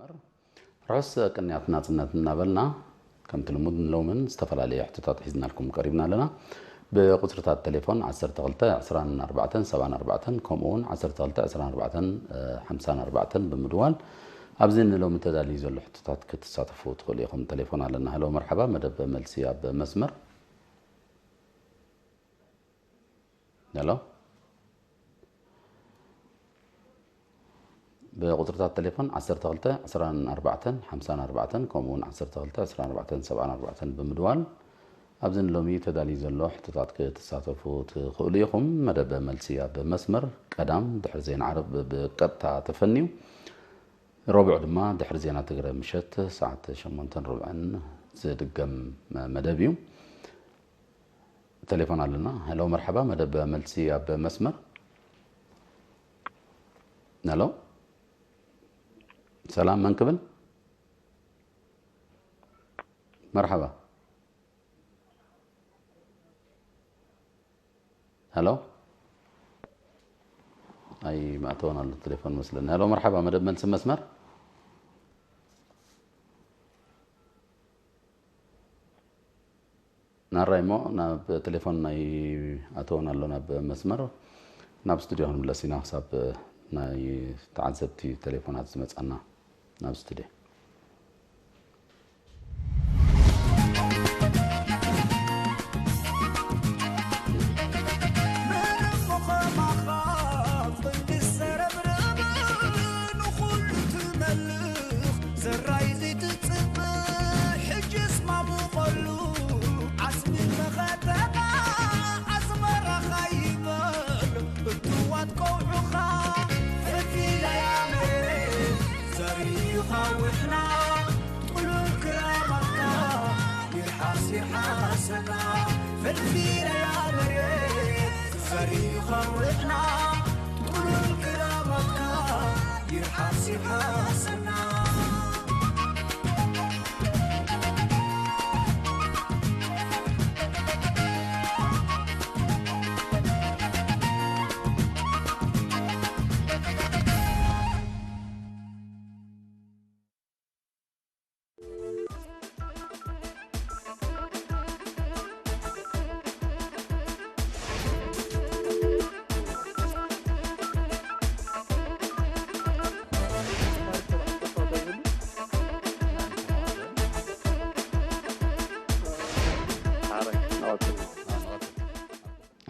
ርሑስ ቅንያት ናጽነት እናበልና፣ ከምቲ ልሙድ ንሎምን ዝተፈላለየ ሕቶታት ሒዝናልኩም ቀሪብና ኣለና። ብቁጽርታት ቴሌፎን ዓሰርተ ክልተ ዕስራን ኣርባዕተን ሰብዓን ኣርባዕተን፣ ከምኡ እውን ዓሰርተ ክልተ ዕስራን ኣርባዕተን ሓምሳን ኣርባዕተን ብምድዋል ኣብዚ ንሎሚ ተዳልዩ ዘሎ ሕቶታት ክትሳተፉ ትኽእሉ ኢኹም። ቴሌፎን ኣለና። ሄሎ፣ መርሓባ፣ መደብ መልሲ ኣብ መስመር። ሄሎ፣ ብቁጽርታት ቴሌፎን ዓሰርተ ክልተ ዕስራን ኣርባዕተን ሓምሳን ኣርባዕተን፣ ከምኡ እውን ዓሰርተ ክልተ ዕስራን ኣርባዕተን ሰብዓን ኣርባዕተን ብምድዋል ኣብዚ ንሎሚ ተዳልዩ ዘሎ ሕቶታት ክትሳተፉ ትኽእሉ ኢኹም። መደብ መልሲ ኣብ መስመር ቀዳም ድሕሪ ዜና ዓረብ ብቀጥታ ተፈንዩ፣ ረቡዕ ድማ ድሕሪ ዜና ትግረ ምሸት ሰዓት ሸሞንተን ርብዕን ዝድገም መደብ እዩ። ቴሌፎን ኣለና። ሄሎ፣ መርሓባ፣ መደብ መልሲ ኣብ መስመር። ሄሎ፣ ሰላም፣ መን ክብል? መርሓባ። ሄሎ፣ ኣይ፣ መእተወን ኣሎ ቴሌፎን መስለኒ። ሄሎ፣ መርሓባ፣ መደብ መልሲ መስመር። ናራይ እሞ ናብ ቴሌፎን ናይ ኣተወን ኣሎ ናብ መስመር። ናብ ስቱድዮ ክንምለስ ኢና፣ ክሳብ ናይ ተዓዘብቲ ቴሌፎናት ዝመጻና ናብ ስቱድዮ። ዘራይ ዘይትጽብእ ሕጅስ ማሙቐሉ ዓስቢ መኸተኻ ኣስመራኻ ይበል እትዋት ቀውዑኻ ፍልፊለያ መሬት ዘሪኻ ውሕና ጥሉል ክራማትካ ይርሓስ ይርሓሰና ፍልፊለያ መሬት ዘሪኻ ውሕና ጥሉል ክራማትካ ይርሓስ ይርሓሰና።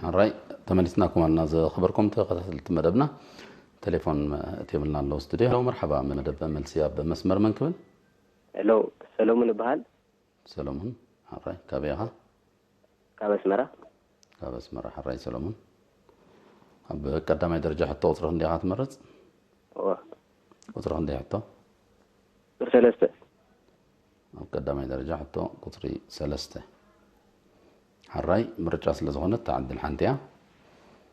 ሕራይ ተመሊስናኩም ኣለና። ዝኸበርኩም ተኸታተልቲ መደብና፣ ቴሌፎን እትብልና ኣለዉ ስቱድዮ። ሄሎ፣ መርሓባ፣ መደብ መልሲ ኣብ መስመር መን ክብል? ሄሎ፣ ሰሎሙን እበሃል። ሰሎሙን፣ ሕራይ፣ ካበይ ኢኻ? ካብ ኣስመራ። ካብ ኣስመራ፣ ሕራይ ሰሎሙን። ኣብ ቀዳማይ ደረጃ ሕቶ ቁጽሪ ክንደይ ኢኻ ትመርጽ? እወ። ቁጽሪ ክንደይ ሕቶ? ቁጽሪ ሰለስተ። ኣብ ቀዳማይ ደረጃ ሕቶ ቁጽሪ ሰለስተ። ሕራይ፣ ምርጫ ስለ ዝኾነት እታ ዕድል ሓንቲ እያ።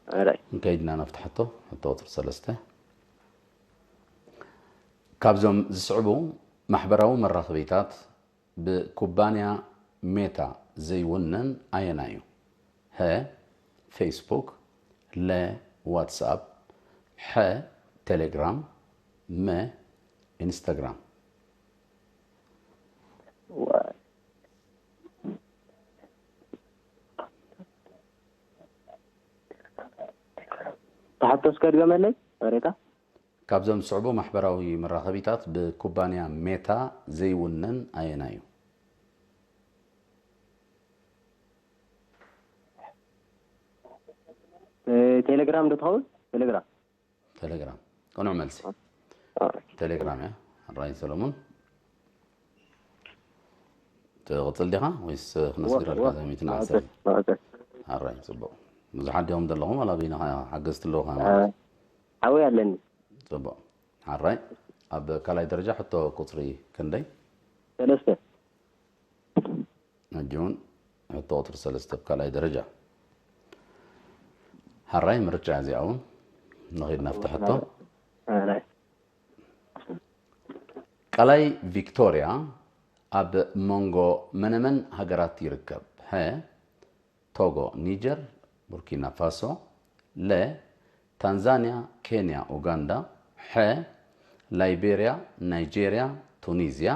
ሕራይ። እንከይድና ናብቲ ሕቶ፣ ሕቶ ቁጽሪ ሰለስተ። ካብዞም ዝስዕቡ ማሕበራዊ መራኸቢታት ብኩባንያ ሜታ ዘይውነን ኣየናይ እዩ? ሀ፣ ፌስቡክ፣ ለ፣ ዋትስኣፕ፣ ሐ፣ ቴሌግራም፣ መ፣ ኢንስታግራም። ዋ-፣ ተሓቶ እስከ ድገመለይ፣ መሬታ? ካብዞም ዝስዕቡ ማሕበራዊ መራኸቢታት ብኩባንያ ሜታ ዘይውነን ኣየናይ እዩ? እ፣ ቴሌግራም ዶ ትኸውን? ቴሌግራም። ቴሌግራም። ቅኑዕ መልሲ። አ። ቴሌግራም እያ። ሕራይ ሰሎሙን። ትቕጽል ዲኻ ወይስ ክነስግረልካ እወ፣ እወ። እዛ ሚእትን ዓሰርተ? እወ፣ እወ። ሕራይ፣ ጽቡቕ። ብዙሓት ዲኹም ዘለኹም፣ ዋላ በይንኻ ሓገዝቲ ኣለዉኻ አ፣ ማለት እዩ? ሓወይ ኣለኒ። ጽቡቕ። ሕራይ፣ ኣብ ካልኣይ ደረጃ ሕቶ ቁጽሪ ክንደይ? ሰለስተ። ሕጂ እውን ሕቶ ቁጽሪ ሰለስተ ኣብ ካልኣይ ደረጃ። ሕራይ፣ ምርጫ እዚኣ እውን ንኺድ ናብቲ ሕቶ። ሕራይ። ቀላይ ቪክቶርያ ኣብ መንጎ መነመን ሃገራት ይርከብ? ሐ፣ ቶጎ፣ ኒጀር፣ ቡርኪና ፋሶ፣ ለ፣ ታንዛንያ፣ ኬንያ፣ ኡጋንዳ፣ ሐ፣ ላይቤርያ፣ ናይጄርያ፣ ቱኒዝያ።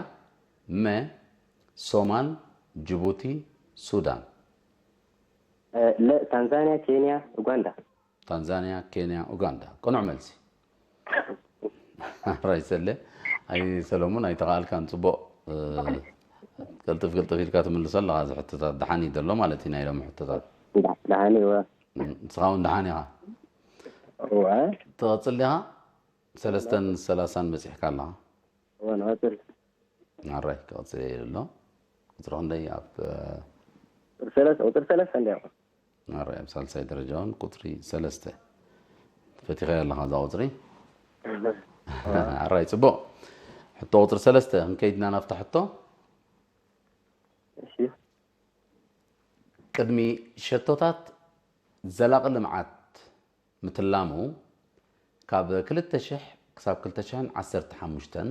መ፣ ሶማል፣ ጅቡቲ፣ ሱዳን። ለ፣ ታንዛንያ፣ ኬንያ፣ ኡጋንዳ። ታንዛንያ፣ ኬንያ፣ ኡጋንዳ። ቅኑዕ መልሲ። ራይ ሰለ፣ ኣይ ሰለሙን ኣይተኻኣልካን። ጽቡቕ። ቅልጥፍ ቅልጥፍ ኢልካ ትምልሶ ኣለኻ። እዚ ሕቶታት ደሓን እዩ ዘሎ ማለት እዩ፣ ናይ ሎሚ ሕቶታት። ደሓን እወ። ንስኻ እውን ደሓን ኢኻ። እወ። ትቐጽል ዲኻ? ሰለስተን ሰላሳን በጺሕካ ኣለኻ። እወ፣ ንቐጽል። ኣራይ ክቐጽል እየ ዘሎ። ቁጽሪ ክንደይ ኣብ ቁጽሪ ሰለስተ፣ ቁጽሪ ሰለስተ እንዲያ። ኣራይ ኣብ ሳልሳይ ደረጃ እውን ቁጽሪ ሰለስተ ፈቲኸያ ኣለኻ እዛ ቁጽሪ። ኣራይ ጽቡቕ። ሕቶ ቁጽሪ ሰለስተ ክንከይድና ናብታ ሕቶ። እሺ። ቅድሚ ሸቶታት ዘላቒ ልምዓት ምትላሙ ካብ ክልተ ሽሕ ክሳብ ክልተ ሽሕን ዓሰርተ ሓሙሽተን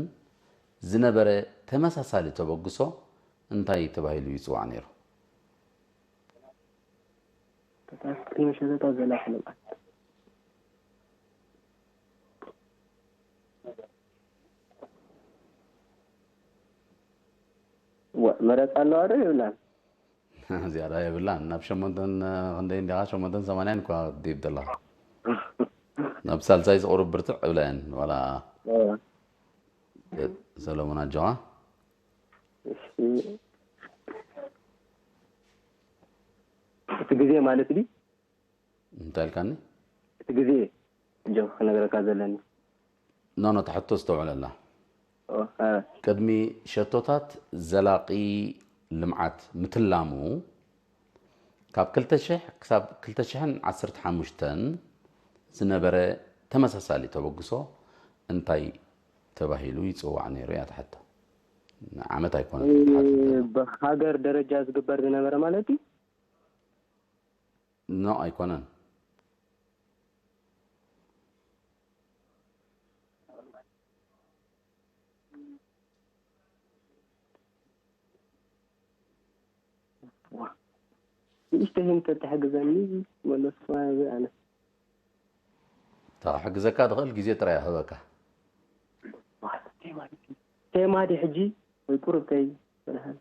ዝነበረ ተመሳሳሊ ተበግሶ እንታይ ተባሂሉ ይጽዋዕ ነይሩ? ቅድሚ ሸቶታት ዘላቒ ልምዓት። ወ-፣ መረፃ ኣለዋ ዶ የብላን? ዝያዳ የብላን። ናብ ሸሞንተን ክንደይ እንዲኻ? ሸሞንተን ሰማንያን እኳ ክትድይብ ዘለኻ። ናብ ሳልሳይ ዝቕሩብ ብርትዕ እብላ እየን። ዋላ እወ። ሰለሙን ኣጆኻ። እሺ። እቲ ግዜ ማለት ድዩ? እንታይ ኢልካኒ? እቲ ግዜ ጆ ክነግረካ ዘለኒ። ኖ፣ ኖ፣ እታ ሕቶ ዝተውዕለላ። ኦ፣ እ። ቅድሚ ሸቶታት ዘላቒ ልምዓት ምትላሙ ካብ ክልተ ሽሕ ክሳብ ክልተ ሽሕን ዓሰርተ ሓሙሽተን ዝነበረ ተመሳሳሊ ተበግሶ እንታይ ተባሂሉ ይጽዋዕ ነይሩ እያ እታ ሕቶ። ዓመት ኣይኮነትን እታ ሕቶ። ብሃገር ደረጃ ዝግበር ዝነበረ ማለት እዩ? ኖ፣ ኣይኮነን። ንእሽተይ እንተ ተሕግዘኒ መለስኩ ኣነ። እታ ክሕግዘካ ትኽእል ግዜ ጥራይ እያ ክህበካ። ቴማ ድዩ ሕጂ ወይ ቁሩብ ከይ በልሃል?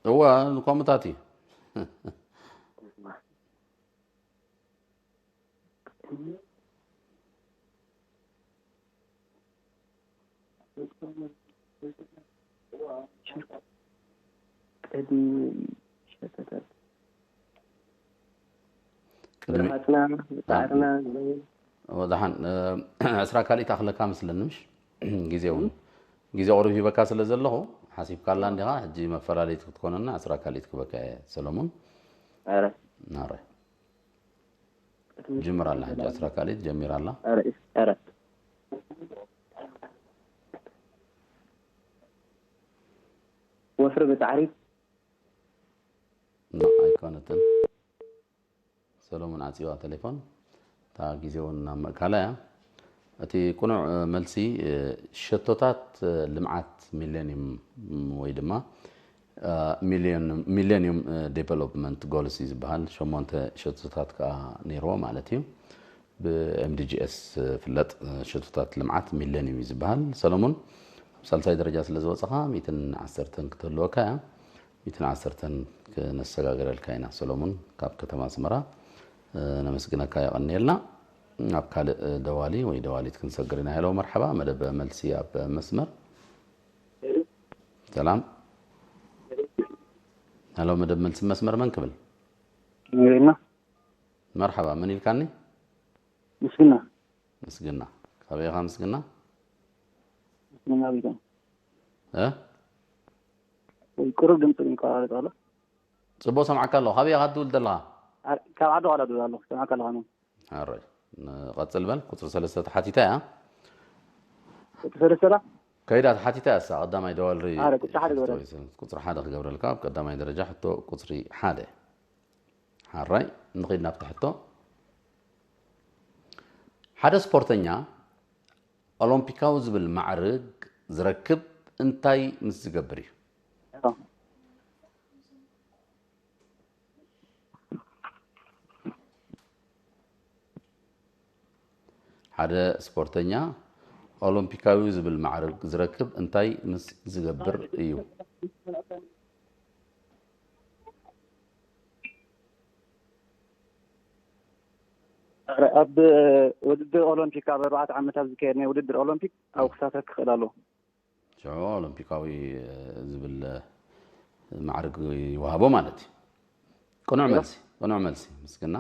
እወ፣ ንኮምታት እዩ። ቅድሚ ሸተታት ቅድሚ ብርሃጽና ብጻዕርና ወ-፣ ደሓን፣ እ፣ ዕስራ ካልኢት ኣኽለካ መስለኒ፣ ምሽ? ግዜ እውን ግዜ ቁሩብ ሂበካ ስለ ዘለኹ ሓሲብካላ እንዲኻ። ሕጂ መፈላለይቲ ክትኮነና ዕስራ ካልኢት ክበካ እየ ሰለሙን። ኧረ ናረ ጅምር ኣላ፣ ሕጂ ዕስራ ካልኢት ጀሚራ ኣላ። ኧረ ኧረ ወፍሪ ብጻዕሪ ኖ፣ ኣይኮነትን። ሰሎሞን ዓፂዋ ቴሌፎን። እታ ግዜ እውን ናብ ምእካላ እያ። እቲ ቅኑዕ፣ እ፣ መልሲ፣ እ፣ ሸቶታት፣ እ፣ ልምዓት ሚሌኒየም፣ ም፣ ወይ ድማ፣ እ፣ ሚሊዮን-፣ ሚሌኒየም፣ እ፣ ዴቨሎፕመንት ጎልስ እዩ ዝበሃል። ሸሞንተ ሸቶታት ከዓ ነይርዎ ማለት እዩ። ብ ኤም ዲ ጂ ኤስ ዝፍለጥ፣ እ፣ ሸቶታት ልምዓት ሚሌኒየም እዩ ዝበሃል። ሰሎሞን፣ ኣብ ሳልሳይ ደረጃ ስለ ዝወፅኻ፣ ሚእትን ዓሰርተን ክትህልወካ እያ። ሚእትን ዓሰርተን ክነሰጋግረልካ ኢና ሰሎሙን ካብ ከተማ ኣስመራ። እ፣ ነመስግነካ፣ የቐንየልና። ናብ ካልእ ደዋሊ ወይ ደዋሊት ክንሰግር ኢና። ሄሎ፣ መርሓባ፣ መደብ መልሲ ኣብ መስመር። ሰላም። ሄሎ፣ መደብ መልሲ መስመር መን ክብል? ንሪእና መርሓባ፣ መን ኢልካኒ? ምስግና ምስግና። ካበይ ኢኻ ምስግና? ምስግና ቤታ እ? ወይ ቅሩብ ድምፂ ይቆራረፅ ኣሎ። ጽቡቕ ሰምዓካ ኣለኹ። ካበይ ኢኻ ትድውል ዘለኻ? አ- ካብ ዓዲ ዋላ ድውል ኣለኹ። ሰምዓካ ኣለኻ ነው። ኣሮይ። ንቐጽል በል። ቁጽሪ ሰለስተ ተሓቲታ እያ። እቲ ሰለስተ ዳ ከይዳ ተሓቲታ እያ። እሳ ቀዳማይ ደዋልሪ ኣረ፣ ቁጽሪ ሓደ ግበረልካ። ቁጽሪ ሓደ ክገብረልካ። ኣብ ቀዳማይ ደረጃ ሕቶ ቁጽሪ ሓደ። ሓራይ፣ ንኸይድ ናብቲ ሕቶ። ሓደ ስፖርተኛ ኦሎምፒካዊ ዝብል ማዕርግ ዝረክብ እንታይ ምስ ዝገብር እዩ? ያው፣ 3፣ ሓደ ስፖርተኛ ኦሎምፒካዊ ዝብል ማዕርግ ዝረክብ እንታይ ምስ ዝገብር እዩ? ኣብ ውድድር ኦሎምፒክ ኣብ ኣርባዕተ ዓመታት ዝካየድ ናይ ውድድር ኦሎምፒክ ኣብ ክሳተፍ ክኽእል ኣለዎ። ሽዑ ኦሎምፒካዊ ዝብል ማዕርግ ይወሃቦ ማለት እዩ። ቅኑዕ መልሲ፣ ቅኑዕ መልሲ ምስግና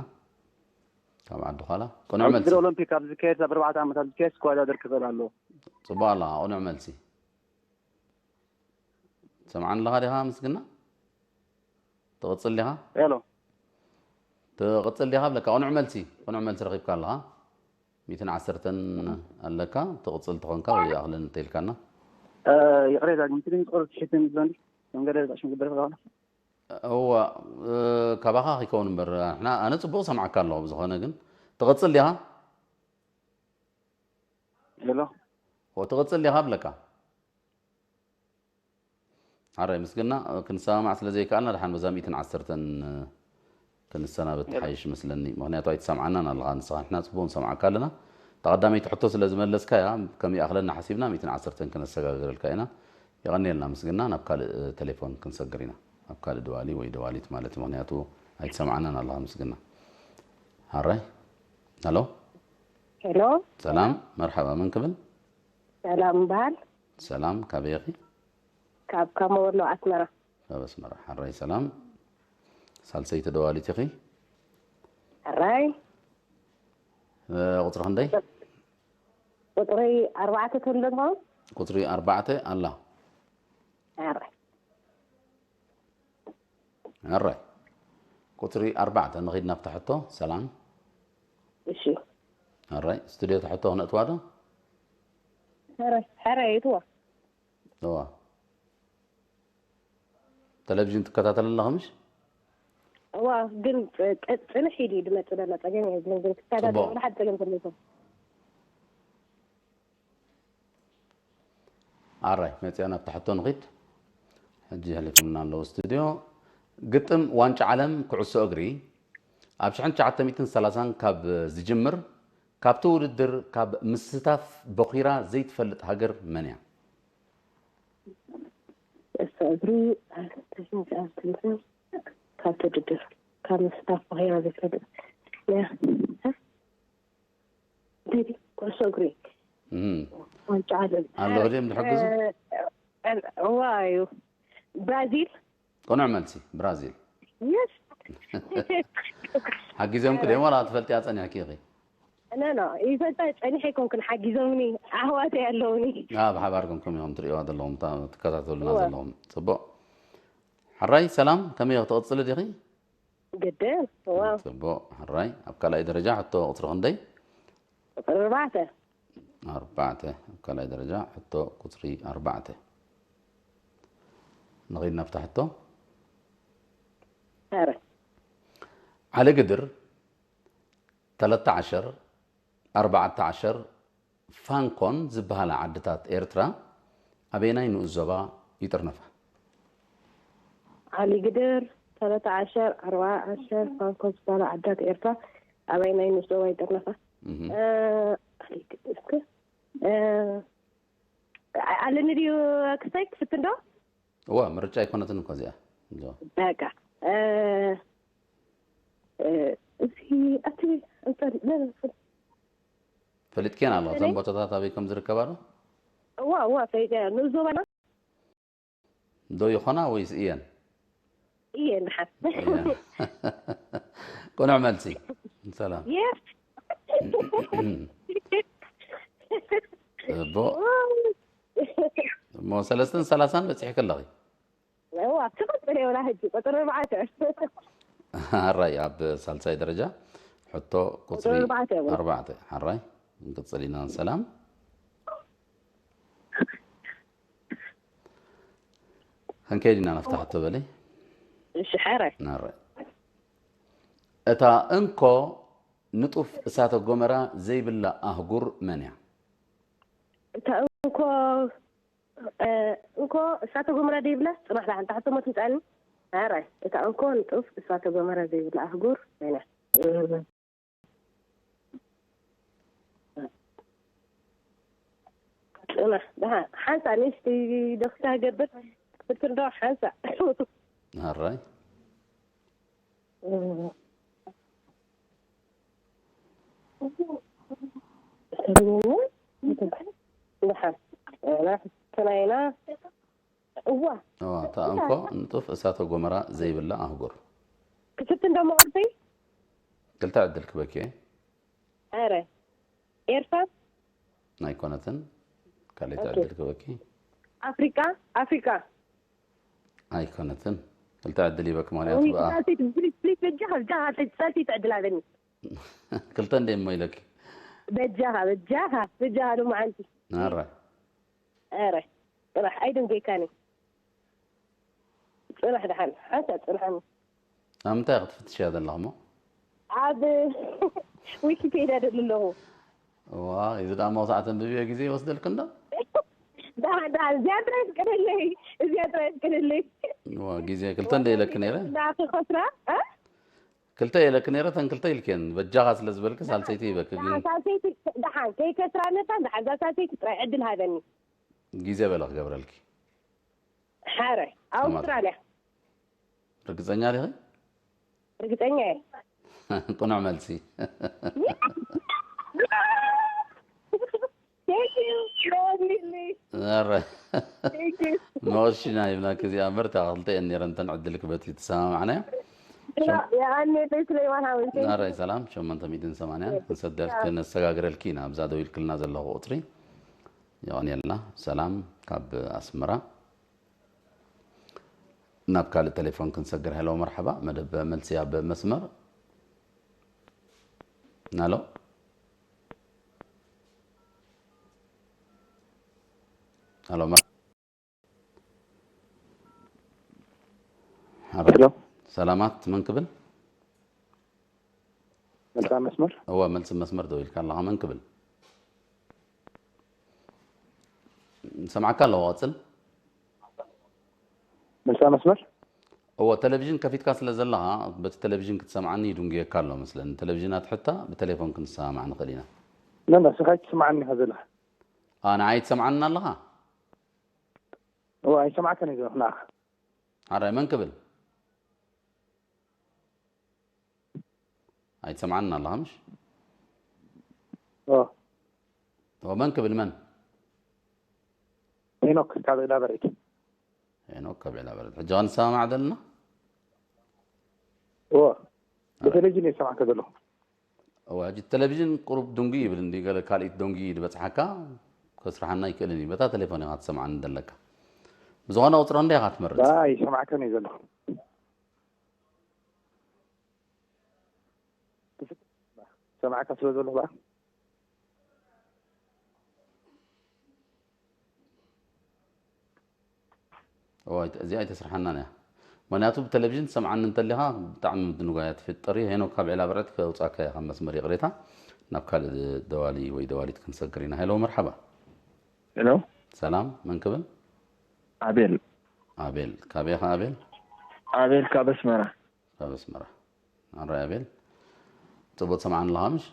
ካብ ዓዲ ዃላ። ቅኑዕ መልሲ። ውድድር ኦሎምፒክ ኣብ ዝካየድ ኣብ ኣርባዕተ ዓመታት ዝካየድ ክወዳደር ክኽእል ኣለዎ። ጽቡቕ ኣለኻ፣ ቅኑዕ መልሲ። ሰምዓኒ ኣለኻ ዲኻ ምስግና? ትቕጽል ዲኻ? ሄሎ። ትቕጽል ዲኻ ብለካ። ቅኑዕ መልሲ፣ ቅኑዕ መልሲ ረኺብካ ኣለኻ። ሚእትን ዓሰርተን ኣለካ። ትቕጽል ተኾንካ ወይ ይኣኽለኒ እንተኢልካና። ይቕሬታ ግን ትግርኛ ቁርብ ትሽትን ዝብሎ እንዲ መንገዲ ጣሽ ምግበር ተባለ። እዋ ካባኻ ከይከውን እምበር ንሕና ኣነ ጽቡቕ ሰምዓካ ኣለኹ። ብዝኾነ ግን ትቕጽል ዲኻ? ሄሎ። ትቕጽል ዲኻ ብለካ። ሓራይ ምስግና ክንሰማማዕ ስለ ዘይከኣልና ደሓን በዛ ሚእትን ዓሰርተን ክንሰናበት ሓይሽ መስለኒ። ምኽንያቱ ኣይትሰምዓናን ኣለኻ ንስኻ። ንሕና ጽቡቕ ንሰምዓካ ኣለና። እታ ቀዳመይቲ ሕቶ ስለ ዝመለስካያ ከም ይኣኽለና ሓሲብና ሚእትን ዓሰርተን ክነሰጋግረልካ ኢና። የቐንየልና ምስግና። ናብ ካልእ ቴሌፎን ክንሰግር ኢና። ናብ ካልእ ደዋሊ ወይ ደዋሊት ማለት እዩ። ምኽንያቱ ኣይትሰምዓናን ኣለኻ ምስግና። ሓራይ። ሄሎ። ሄሎ። ሰላም መርሓባ። መን ክብል? ሰላም በሃል። ሰላም ካበይ ኢኺ? ካብ ካሞ ወሎ ኣስመራ። ካብ ኣስመራ። ሓራይ ሰላም። ሳልሰይቲ ደዋሊት ኢኺ? ሕራይ። ቁፅሪ ክንደይ? ቁፅሪ ኣርባዕተ ትህሉ ትኸውን? ቁፅሪ ኣርባዕተ ኣላ። ሕራይ። ሕራይ። ቁፅሪ ኣርባዕተ ንኺድ ናብታ ሕቶ። ሰላም። እሺ። ሕራይ። ስቱድዮ እታ ሕቶ ክነእትዋ ዶ? ሕራይ። ሕራይ እትዋ። እዋ። ቴሌቪዥን ትከታተል ኣለኻ ምሽ? እዋ፣ ግን ጽንሕ ኢሉ ድመጽእ ደሎ ጸገም የብልን፣ ግን ክከታተል ሓደ ጸገም ተለይቶ። ኣራይ መጽያ ናብ ታሕቶ ንኺድ። ሕጂ ሕሊፉና ኣለዉ ስቱድዮ። ግጥም ዋንጫ ዓለም ኩዕሶ እግሪ ኣብ ሽሕን ትሽዓተ ሚእትን ሰላሳን ካብ ዝጅምር ካብቲ ውድድር ካብ ምስታፍ በኺራ ዘይትፈልጥ ሃገር መን እያ? እሳ እግሪ ካብ ውድድር ካብ ምስታፍ በኺራ ዘይትፈልጥ ኩዕሶ እግሪ ዋንጫ ዓለም ኣሎ ድም ዝሕግዙ እዋ እዩ። ብራዚል። ቅኑዕ መልሲ ብራዚል። የስ ሓጊዞም ክደም ዋላ ትፈልጥያ ጸኒሕኪ ኢኺ? ኖ ኖ ይፈልጣ ጸኒሐ ኣይኮንኩን፣ ሓጊዞምኒ ኣሕዋተይ ኣለውኒ። ብሓባር ኮንኩም ኢኹም ትርእዋ ዘለኹም ትከታተሉና ዘለኹም። ጽቡቕ። ሕራይ ሰላም፣ ከመይ ትቕጽሊ ዲኺ? ግድን። ዋው። ጽቡቕ። ሕራይ ኣብ ካልኣይ ደረጃ ሕቶ ቁጽሪ ክንደይ? ቁጽሪ ኣርባዕተ። ኣርባዕተ ኣብ ካልኣይ ደረጃ ሕቶ ቁጽሪ ኣርባዕተ። ንኺድ ናብታ ሕቶ። ኧረ። ዓሊ ግድር ተለተ ዓሸር ኣርባዕተ ዓሸር ፋንኮን ዝበሃላ ዓድታት ኤርትራ ኣበየናይ ንኡስ ዞባ ይጥርነፋ? ዓሊ ግድር ተለተ ዓሸር ኣርባ ዓሸር ፋንኮን ዝበሃላ ዓድታት ኤርትራ ኣበየናይ ንኡስ ዞባ ይጥርነፋ? እህ። እ፣ እስከ፣ እ፣ ኣለኒ ድዩ ክስታይ ክፍትን ዶ? እዋ ምርጫ ኣይኮነትን እኮ እዚኣ። እዞ። በቃ እ፣ እ፣ እዚ ኣቲ ፈሊጥክየን ኣለኹ እተን ቦታታት ኣበይ ከም ዝርከባ ዶ? እዋ እዋ ፈሊጠ ንኡስ ዞባና ዶ ይኾና ወይስ እየን? እየን ድሓን። ቅኑዕ መልሲ። ሰላም። የስ። እቦ እሞ ሰለስተን ሰላሳን በፂሕኪ ኣለኺ። እዋ ትቐፅል የብላ ሕጂ ቁፅሪ ኣርባዕተ። ሓራይ ኣብ ሳልሳይ ደረጃ ሕቶ ቁፅሪ ቁፅሪ ኣርባዕተ እያ። ኣርባዕተ። ሓራይ ንቅፅል ኢና። ሰላም። ክንከይድ ኢና ናብታ ሕቶ በለይ። እሺ ሓራይ። ናረ እታ እንኮ ንጡፍ እሳተ ጎመራ ዘይብላ ኣህጉር መን እያ? እታ እንኮ እ፣ እንኮ እሳተ ጎመራ ዘይብላ ጽናሕ ደሓን ታሕቶ ሞት ምጻኒ። ኣራይ እታ እንኮ ንጡፍ እሳተ ጎመራ ዘይብላ ኣህጉር መን እያ? ደሓን ሓንሳ ንእሽተይ ዶ ክሳገብር ክትንዶ ሓንሳ ኣራይ ደሓን ተናይና እዋ እዋ እታ እንኮ ንጡፍ እሳተ ጎመራ ዘይብላ ኣህጉር ክፍትን ዶ መቐርተይ ክልተ ዕድል ክበኪ እየ ኣረ ኤርትራ ኣይኮነትን ካልኣይቲ ዕድል ክበኪ ኣፍሪቃ ኣፍሪቃ ኣይኮነትን ክልተ ዕድል ይበክ ምክንያቱ ብኣ ሳልሰይቲ ፕሊስ ፕሊስ በጃኻ በጃኻ ሳልሰይቲ ዕድል ኣለኒ ክልተ እንደ እሞ ኢለኪ በጃኻ በጃኻ በጃኻ ዶ መዓንቲ ናራ ኣረ ጽናሕ ኣይደንገይካኒ ጽናሕ ደሓን ሓንሳእ ጽንሓኒ ኣብ ምንታይ ክትፍትሽያ ዘለኹ ሞ ኣብ ዊኪፔድያ ደሊ ኣለኹ ዋ እዚ ደኣ መውሳዕቲ ኣንብብዮ ግዜ ይወስደልክ እንዶ ደሓን ደሓን እዚኣ ጥራይ ፍቀደለይ እዚኣ ጥራይ ፍቀደለይ ዋ ግዜ ክልተ እንደ ኢለክ ነይረ ክኸስራ ክልተ ኢለክ ነይረ ተን ክልተ ኢልክየን በጃኻ ስለ ዝበልክ ሳልሰይቲ ይበክ ግን ሳልሰይቲ ደሓን ከይከስራ ነታ ደሓን እዛ ሳልሰይቲ ጥራይ ዕድል ሃበኒ ግዜ በለ ክገብረልኪ ሓረ ኣውስትራልያ ርግፀኛ ዲኺ ርግፀኛ እየ ቅኑዕ መልሲ ረ መወሽና ይብላክ እዚኣ እምበር እታ ክልተ እየን ነረን ተን ዕድል ክበት እዩ ተሰማማዕና የኣኔተይ ስለይማን ሃወንተይ ናራይ ሰላም ሸሞንተ ሚእትን ሰማንያን ክንሰደልክ ነሰጋግረልኪ ኢና ኣብዛ ደው ኢልክልና ዘለኹ ቁፅሪ የቐንየልና ሰላም ካብ ኣስመራ ናብ ካልእ ቴሌፎን ክንሰግር ሄሎ መርሓባ መደብ መልሲ ኣብ መስመር ናሎ ሄሎ መር- ሄሎ ሰላማት መን ክብል መልሳ መስመር እወ መልሲ መስመር ደው ኢልካ ኣለኻ መን ክብል ሰማዕካ ኣለዎ ቀፅል መልሳ መስመር እወ ቴሌቪዥን ከፊትካ ስለ ዘለኻ በቲ ቴሌቪዥን ክትሰምዓኒ ይድንጉየካ ኣሎ መስለኒ ቴሌቪዥን ኣትሕታ ብቴሌፎን ክንሰማማዕ ንኽእል ኢና ነ ስኻ ትስምዓኒ ኢኻ ዘለኻ ኣ ንዓይ ትሰምዓኒ ኣለኻ እወ ኣይሰማዕካን እዩ ዘለኹ ንዓኻ ሓራይ መን ክብል ኣይትሰምዓኒ ኣለኻ ምሽ ኦ ኦ መን ክብል መን ሄኖክ ካብ ኢላ በርዒት ሄኖክ ካብ ዒላ በርዒት ሕጂ ክንሰማማዕ ዘለና እዎ ብቴሌቪዥን እየ ዝሰማዕካ ዘለኹ እዋ ሕጂ ቴሌቪዥን ቁሩብ ድንጉ ይብል እንዲ ገለ ካልኢት ደንጉ ድበፅሓካ ከስርሓና ይክእልን እዩ በታ ቴሌፎን ኢኻ ትሰምዓኒ ዘለካ ብዝኾነ ቁፅሪ እንደ ኢኻ ትመርፅ ይሰማዕካን እዩ ዘለኹ ሰማዕካ ስለ ዘለኹ በኣ እዚኣ ኣይተስርሓናን እያ ምክንያቱ ብቴሌቪዥን ትሰምዓኒ እንተሊኻ ብጣዕሚ ምድንጓያ ትፍጠር እዩ ሄኖክ ካብ ዒላ ብርዕት ከውፃካ እየ ካብ መስመር ይቕሬታ ናብ ካልእ ደዋሊ ወይ ደዋሊት ክንሰግር ኢና ሄሎ መርሓባ ሄሎ ሰላም መን ክብል ኣቤል ኣቤል ካበይ ኢኻ ኣቤል ኣቤል ካብ ኣስመራ ካብ ኣስመራ ኣራይ ኣቤል ፅቡቅ ትሰምዓኒ ኣለኻ ምሽ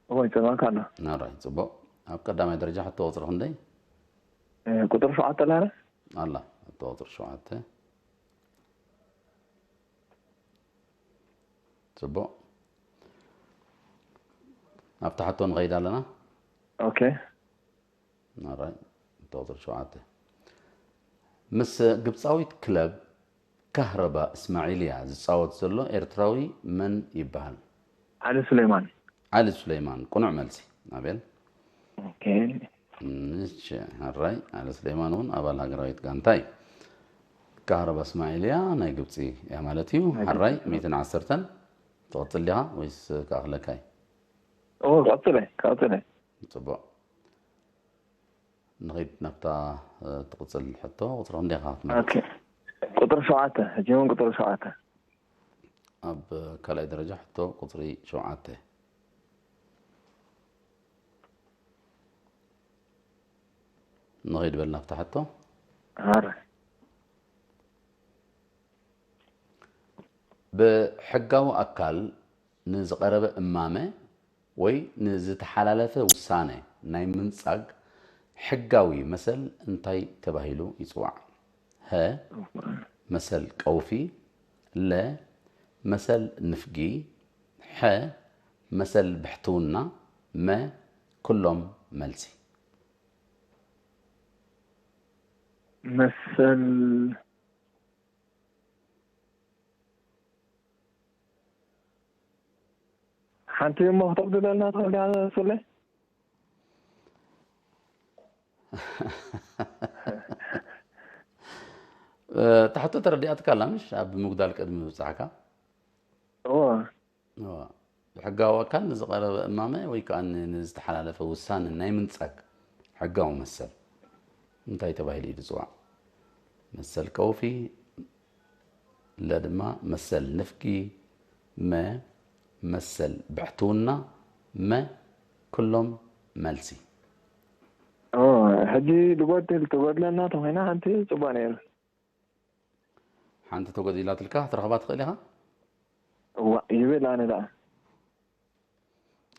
ወይ ሰማዕካ ኣሎ ኣራይ ፅቡቅ ኣብ ቀዳማይ ደረጃ ሕቶ ቁፅሪ ክንደይ ቁጥሪ ሸውዓተ ኣላ ኣላ ሕቶ ቁፅሪ ሸውዓተ ፅቡቕ ኣብቲ ሕቶ ንኸይድ ኣለና ኦኬ ናራይ ቁፅሪ ሸውዓተ ምስ ግብፃዊት ክለብ ካህረባ እስማዒልያ ዝፃወት ዘሎ ኤርትራዊ መን ይበሃል ዓሊ ሱሌማን ዓሊ ሱሌማን ቅኑዕ መልሲ ኣቤል ኦኬ እሺ፣ ሕራይ ኣለ ስሌማን እውን ኣባል ሃገራዊት ጋንታ እዩ። ካህረባ እስማዒልያ ናይ ግብፂ እያ ማለት እዩ። ሕራይ ሚእትን ዓሰርተን ትቕፅል ዲኻ ወይስ ክኣኽለካ እዩ? ኦ ቀፅለ ቀፅለ ፅቡቕ። ንኸይድ ናብታ ትቕፅል ሕቶ ቁፅሪ ክንደይ ኢኻ ክትመርፅ? ኦኬ ቁፅሪ ሸውዓተ ሕጂ እውን ቁፅሪ ሸውዓተ ኣብ ካልኣይ ደረጃ ሕቶ ቁፅሪ ሸውዓተ ንኸይድ በል ናብታ ሕቶ ኣረ ብሕጋዊ ኣካል ንዝቐረበ እማመ ወይ ንዝተሓላለፈ ውሳነ ናይ ምንጻግ ሕጋዊ መሰል እንታይ ተባሂሉ ይጽዋዕ? ሀ፣ መሰል ቀውፊ፣ ለ፣ መሰል ንፍጊ፣ ሐ፣ መሰል ብሕትውና፣ መ፣ ኩሎም መልሲ። መሰል ሓንቲ እሞ ክተብድለልና ትኽእል ዲኻ ሱሌ? እታ ሕቶ ተረዲኣትካ ኣላ ምሽ ኣብ ምጉዳል ቅድሚ ምብጻሕካ? እዎ። እዋ፣ ብሕጋዊ ኣካል ንዝቐረበ እማመ ወይ ከዓ ን- ንዝተሓላለፈ ውሳነ ናይ ምንጻግ ሕጋዊ መሰል እንታይ ተባሂሉ እዩ ዝፅዋዕ? መሰል ቀውፊ፣ ለ ድማ መሰል ንፍጊ፣ መ መሰል ብሕትውና፣ መ ኩሎም መልሲ። ኦ፣ ሕጂ ዝጎድል ትጎድለና ተኾይና ሓንቲ ጽቡቕ ነይሩ። ሓንቲ ተጎዲላትልካ ክትረኽባ ትኽእል ኢኻ። እዋ ይብል ኣነ ደኣ።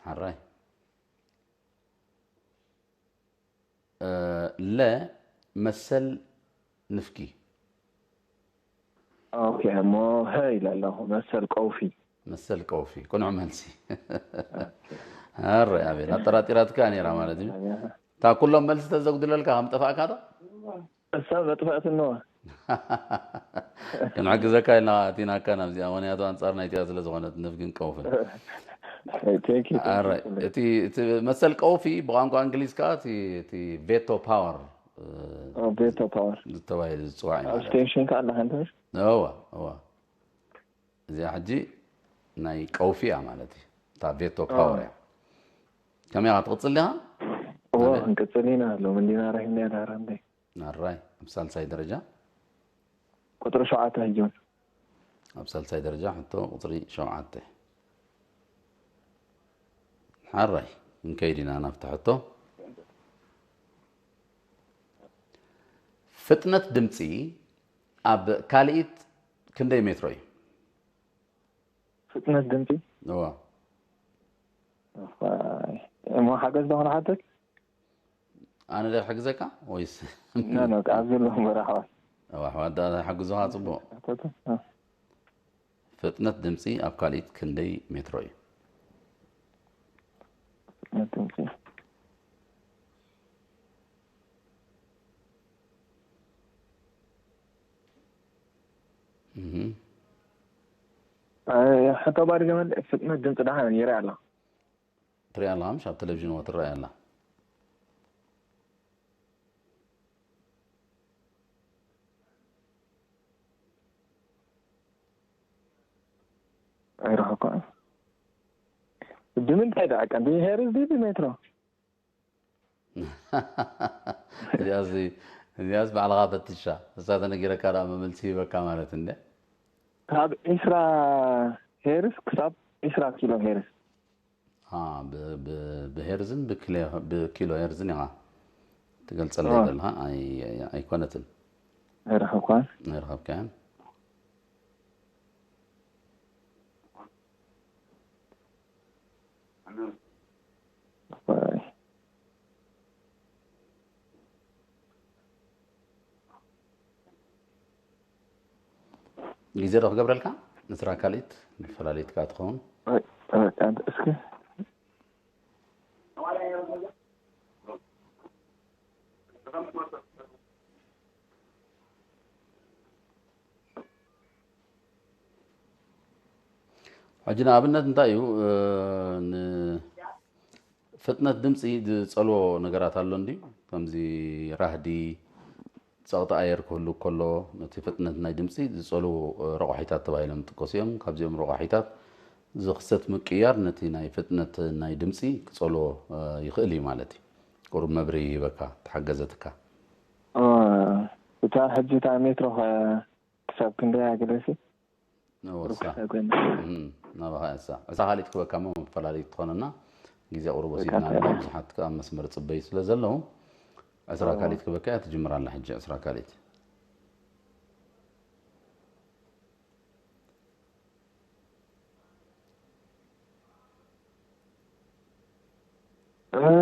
ሓራይ። እ፣ ለ መሰል ንፍጊ። ኦኬ፣ እሞ ሀ ኢለ ኣለኹ። መሰል ቀውፊ። መሰል ቀውፊ ቅኑዕ መልሲ። ኣረ ኣቤል ኣጠራጢራትካ ነይራ ማለት እዩ። እታ ኩሎም መልሲ ተዘጉድለልካ ከም ጠፋእካ ዶ? እሳ መጥፋእትንዋ። ክንሕግዘካ ኢልና ኣቲናካ ናብዚኣ፣ ምኽንያቱ ኣንጻር ናይቲኣ ስለ ዝኾነት ንፍግን ቀውፍን። Thank you, thank you. ኣረ እቲ እቲ መሰል ቀውፊ ብቋንቋ እንግሊዝ ከኣ እቲ እቲ ቬቶ ፓወር ኦ፣ ቬቶ ፓወር። ተባሂሉ ዝጽዋዕ እዩ ኣብ ማለት እዩ። ስቴሽን ከኣ ኣለካ እንተ እዋ እዋ እዚኣ ሕጂ ናይ ቀውፊ እያ ማለት እዩ። እታ ቬቶ ፓወር እያ። ከመይ ኢኻ ትቕጽል ዲኻ? እዎ ኣበይ? ክንቅጽል ኢና። ሎም እንዲና ረሂምና ዳራ እንዴ? ኣራይ ኣብ ሳልሳይ ደረጃ ቁጥሪ ሸውዓተ ሕጂ እውን። ኣብ ሳልሳይ ደረጃ ሕቶ ቁጽሪ ሸውዓተ። ሓራይ ክንከይድ ኢና ናብቲ ሕቶ። ፍጥነት ድምፂ ኣብ ካልኢት ክንደይ ሜትሮ እዩ? ፍጥነት ድምፂ እዋ እሞ ሓገዝ ዶ ክነሓተት? ኣነ ዶ ክሕግዘካ ወይስ ኖ ኖ ኣብዚ ኣለኹ እምበር ኣሕዋት። እዋ ኣሕዋት ዳ ሓግዙኻ ጽቡቕ። ሓተቱ? እ። ፍጥነት ድምፂ ኣብ ካልኢት ክንደይ ሜትሮ እዩ? ፍጥነት ድምፂ እህ። እ፣ ሕቶ ባዲ ገመል ፍጥነት ድምፂ ደሓን ይርአ ኣሎ። ትሪኣ ኣለኻ ምሽ ኣብ ቴሌቪዥን እዎ ትረኣይ ኣላ። ኣይረኸብኩን። ብምንታይ ደኣ ቀንዲ ሄርዝ ድዩ ብሜትሮ? እዚኣስ እዚኣስ ባዕልኻ ፈትሻ እሳ ተነጊረካ ደኣ መመልሲ ሂበካ ማለት እንደ ካብ ዒስራ ሄርዝ ክሳብ ዒስራ ኪሎ ሄርዝ። አ፣ ብ- ብ- ብሄርዝን ብኪሎ ብኪሎ ሄርዝን ኢኻ ትገልጸለይ አ። ዘለኻ ኣይ- ኣይ- ኣይኮነትን ኣይረኸብኳን። ኣይረኸብካያን። ግዜ ዶ ክገብረልካ ንስራ ካልኢት መፈላለይት ከኣ ትኸውን። ወይ፣ ወይ፣ ኣንተ እስኪ ሕጂ ንኣብነት እንታይ እዩ እ፣ ንፍጥነት ድምፂ ዝፀልዎ ነገራት ኣሎ እንድዩ ከምዚ ራህዲ ፀቕጢ ኣየር ክህሉ ከሎ ነቲ ፍጥነት ናይ ድምፂ ዝፀልዉ እ፣ ረቋሒታት ተባሂሎም ይጥቀሱ እዮም። ካብዚኦም ረቋሒታት ዝኽሰት ምቅያር ነቲ ናይ ፍጥነት ናይ ድምፂ ክፀልዎ እ፣ ይኽእል እዩ ማለት እዩ። ቁሩብ መብርሂ ይህበካ ተሓገዘትካ። እ፣ እታ ሕጂ እታ ሜትሮ ኸ ክሳብ ክንደይ ኣገደሲ? ነወሳ ርኩስ ኣይኮነ። ናባኻ እሳ ዕስራ ካልኢት ክበካ እሞ መፈላለይ ትኾነና ግዜ ቁሩብ ወሲድና ኣለና። ብዙሓት ከኣ መስመር ጽበዩ ስለ ዘለዉ ዕስራ ካልኢት ክበካ እያ ትጅምር ኣላ። ሕጂ ዕስራ ካልኢት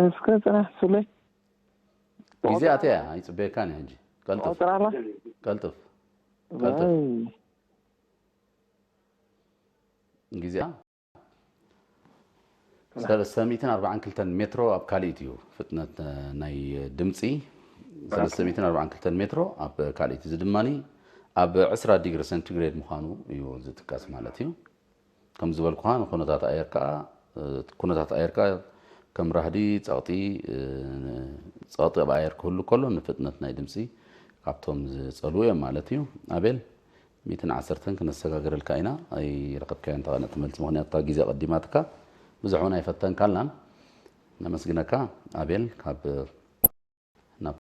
እስከ ጽናሕ ሱለይ። ግዜ ኣትያ ኣይፅበየካን እየ ሕጂ። ቀልጥፍ፣ ትቆፅር ኣላ? ቀልጥፍ፣ ቀልጥፍ። ዋይ። ግዜ ሰለስተ ሚእትን ኣርባዓን ክልተን ሜትሮ ኣብ ካልኢት እዩ ፍጥነት፣ እ፣ ናይ ድምፂ። ሰለስተ ሚእትን ኣርባዓን ክልተን ሜትሮ ኣብ ካልኢት። እዚ ድማኒ ኣብ ዕስራ ዲግሪ ሴንቲግሬድ ምዃኑ እዩ ዝጥቀስ ማለት እዩ። ከም ዝበልኩኻ ንኩነታት ኣየር ከኣ፣ እ፣ ኩነታት ኣየር ከኣ ከም ራህዲ፣ ጸቕጢ፣ እ፣ ጸቕጢ ኣብ ኣየር ክህሉ ከሎ ንፍጥነት ናይ ድምፂ ካብቶም ዝጸልዉ እዮም ማለት እዩ። ኣቤል፣ ሚእትን ዓሰርተን ክነሰጋግረልካ ኢና። ኣይረኸብካዮ እንተኾነ እቲ መልሲ፣ ምኽንያቱ እታ ግዜ ቀዲማትካ። ብዙሕ እውን ኣይፈተንካልናን። ነመስግነካ ኣቤል። ካብ፣ ናብ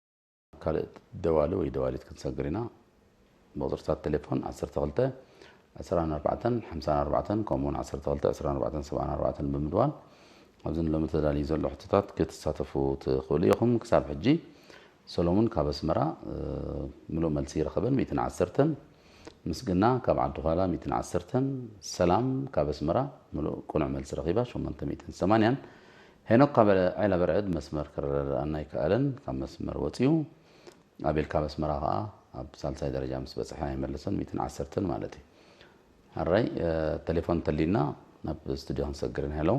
ካልእ ደዋሊ ወይ ደዋሊት ክንሰግር ኢና። ብቁፅርታት ቴሌፎን ዓሰርተ ክልተ ዕስራን ኣርባዕተን ሓምሳን ኣርባዕተን፣ ከምኡ እውን ዓሰርተ ክልተ ዕስራን ኣርባዕተን ሰብዓን ኣርባዕተን ብምድዋል ኣብዚ ንሎሚ ተዳልዩ ዘሎ ሕቶታት ክትሳተፉ ትኽእሉ ኢኹም። ክሳብ ሕጂ ሰሎሙን ካብ ኣስመራ፣ እ፣ ምሉእ መልሲ ይረኸበን፣ ሚእትን ዓሰርተን። ምስግና ካብ ዓዲ ዃላ፣ ሚእትን ዓሰርተን። ሰላም ካብ ኣስመራ ምሉእ ቅኑዕ መልሲ ረኺባ፣ ሸሞንተ ሚእትን ሰማንያን። ሄኖክ ካብ ዔላ በርዕድ መስመር ክረዳድኣና ኣይከኣለን፣ ካብ መስመር ወፂኡ። ኣቤል ካብ ኣስመራ ኸዓ ኣብ ሳልሳይ ደረጃ ምስ በፅሐ ኣይመለሰን፣ ሚእትን ዓሰርተን ማለት እዩ። ሕራይ፣ እ፣ ቴሌፎን ተሊና ናብ ስቱዲዮ ክንሰግርን። ሄሎ።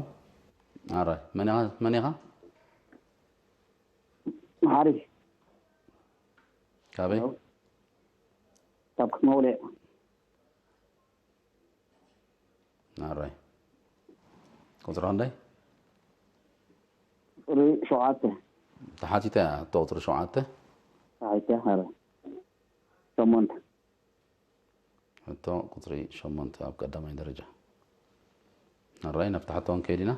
ሕራይ፣ መን ኢኻ? መን ኢኻ? መሓሪ። ካበይ? ካብ ክትመውልዕ። ኣራይ። ቁፅሪ ክንደይ? ቁፅሪ ሸውዓተ። ተሓቲተ እያ፣ እቶ ቁፅሪ ሸውዓተ። ተሓቲተ፣ ኣረ። ሸሞንተ። ሕቶ ቁፅሪ ሸሞንተ ኣብ ቀዳማይ ደረጃ። ኣራይ፣ ናብቲ ሕቶ ክንከይድ ኢና።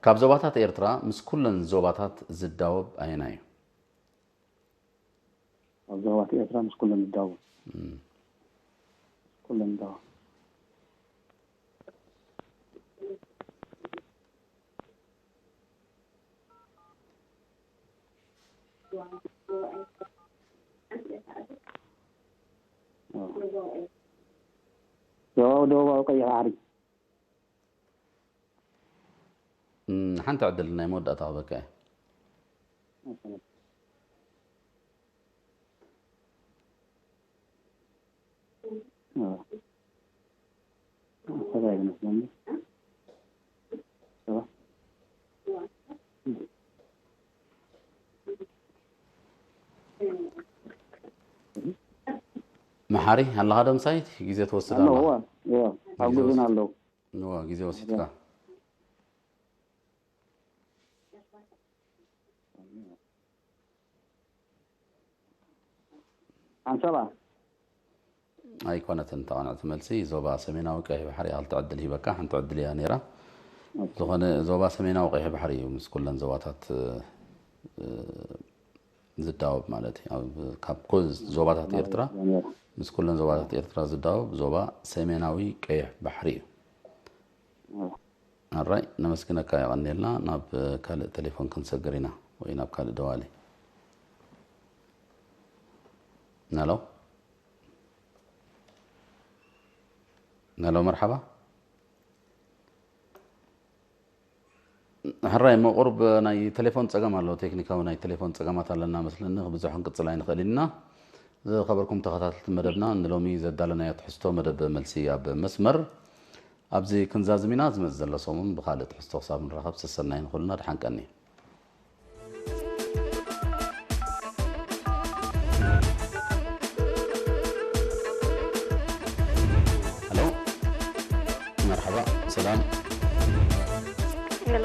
ካብ ዞባታት ኤርትራ ምስ ኩለን ዞባታት ዝዳወብ ኣየናይ እዩ? ኣብ ዞባታት ኤርትራ ምስ ኩለን ዝዳወብ። እም። ምስ ኩለን ዝዳወብ። ዞባዊ ደቡባዊ ቀይሕ ባሕሪ። እም፣ ሓንቲ ዕድል ናይ መወዳእታ ክበካ እየ። መሓሪ ኣለኻ ዶ ምሳይ? ግዜ ትወስድ ኣለዋ። ኣለዋ። እዋ፣ ኣብ ግዜ ግብን ወስድ-፣ ኣለዉ። እዋ፣ ግዜ ወሲድካ። ሓንሳባ። ኣይኮነትን ተቐንዕቲ መልሲ። ዞባ ሰሜናዊ ቀይሕ ባሕሪ እያ። ክልተ ዕድል ሂበካ፣ ሓንቲ ዕድል እያ ነይራ። ኦኬ። ዝኾነ ዞባ ሰሜናዊ ቀይሕ ባሕሪ እዩ ምስ ኩለን ዞባታት፣ እ፣ ዝዳወብ ማለት እዩ። ኣብ፣ ካብ ኩ-፣ ዞባታት ኤርትራ፣ ምስ ኩለን ዞባታት ኤርትራ ዝዳወብ ዞባ ሰሜናዊ ቀይሕ ባሕሪ እዩ። ኣራይ፣ ነመስግነካ፣ የቐንየልና። ናብ ካልእ ቴሌፎን ክንሰግር ኢና፣ ወይ ናብ ካልእ ደዋሊ። ናሎ? ናሎ፣ መርሓባ። ሕራይ እሞ፣ ቁሩብ ናይ ቴሌፎን ጸገም ኣሎ፣ ቴክኒካዊ ናይ ቴሌፎን ጸገማት ኣለና መስለኒ፣ ብዙሕ ክንቅጽል ኣይንኽእልን ኢና። ዝኸበርኩም ተኸታተልቲ መደብና፣ ንሎሚ ዘዳለናዮ ትሕዝቶ መደብ መልሲ ኣብ መስመር ኣብዚ ክንዛዝም ኢና። ዝመጽእ ዘሎ ሰሙን ብኻልእ ትሕዝቶ ክሳብ ንራኸብ፣ ሰሰናይ ንኹልና፣ ደሓን ቀኒ። ሄሎ፣ መርሓባ፣ ሰላም። ሄሎ።